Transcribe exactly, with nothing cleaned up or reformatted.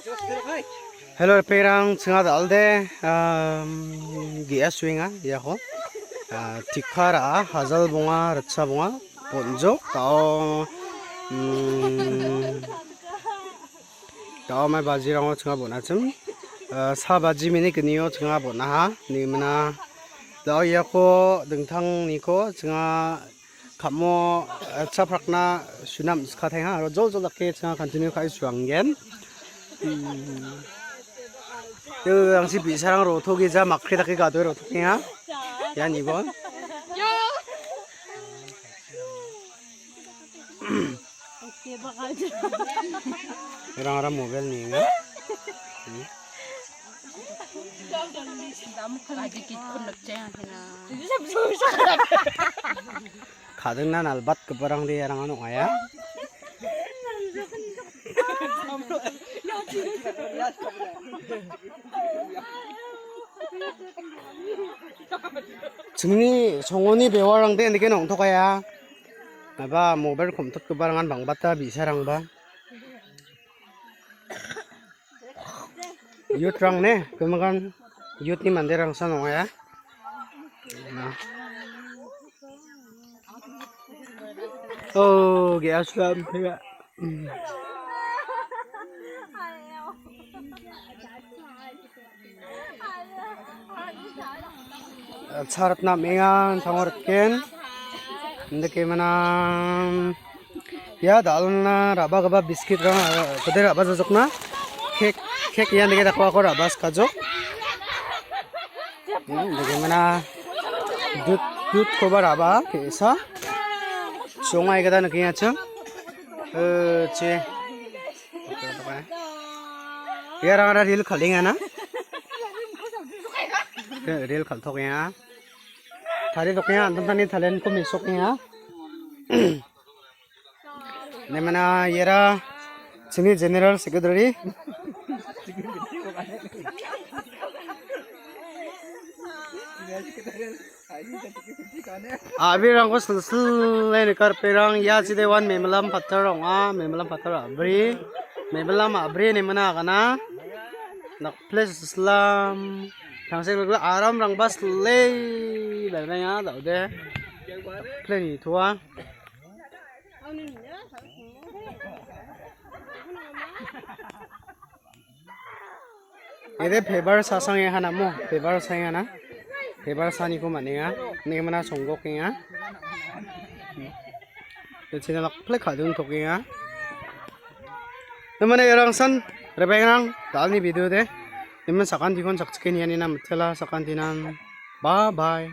Hello, ripengrang, ching·a dal·de, um, ge·a suenga iako. Ah, tikka ra·a, hajal bonga, ritcha bonga, bonjok, dao, um, dao mai bajirango ching·a bon·achim. Ah, sa baji minit gnio ching·a bon·aha, nimina. Dao iako dingtangniko ching·a Kamo, eh, cha prakna sunam skatenga, aro jol jol dake changa continue kai suanggen. Hmm. Yo, angsi bisarang roto geja makre dake gadoi rotokenga. Ya, ni bon. Erang ara mobile ni nga. Hmm. Kadingna nalbatgiparangde iarang ong·aia. Chingni songoni bewarangde indike ong·tokaia. Aba mobile komtotgiparangan bangbata bi·sarangba. Youth-rang ne, kemakan youth-ni manderangsan ong·a. Na. Oh, ge·a sulam pega. Hmm. Charatna mengan tangor ken. Indike manang. Ia dal·na ra·bagipa biskit-rang, ah, kode ra·ba jajokna. Kek, kek ian dake dakako ra·ba sikajok. Hmm, dake mana dut, dutkoba ra·ba ke·sa. Songa igada nikengachim. Eh, che. Iarang ara reel kal·enga na. Reel kal·tokenga. Tari dokenga, antam tani talent-ko mesokenga. Nemana iara chini General Secretary. A·brirangko silsile nikariperang ia chide wan memilam patar ong·a, memilam patar a·bri, memilam a·bri nemana agana. Nakple silsilam, tangsekgilgil aramrangba sile dal·benga, da·ode. Nakple nitoa. Ede pebar sasang ya hana mo, pebar sasang ya na. Pebar saniko man·enga, ne mana songgokenga. Ede china nakple kadun tokenga. Nemane erangsan, rebengrang, dalni video de. Neman sakantikon sakchike nianina mitela sakantinan. Bye bye.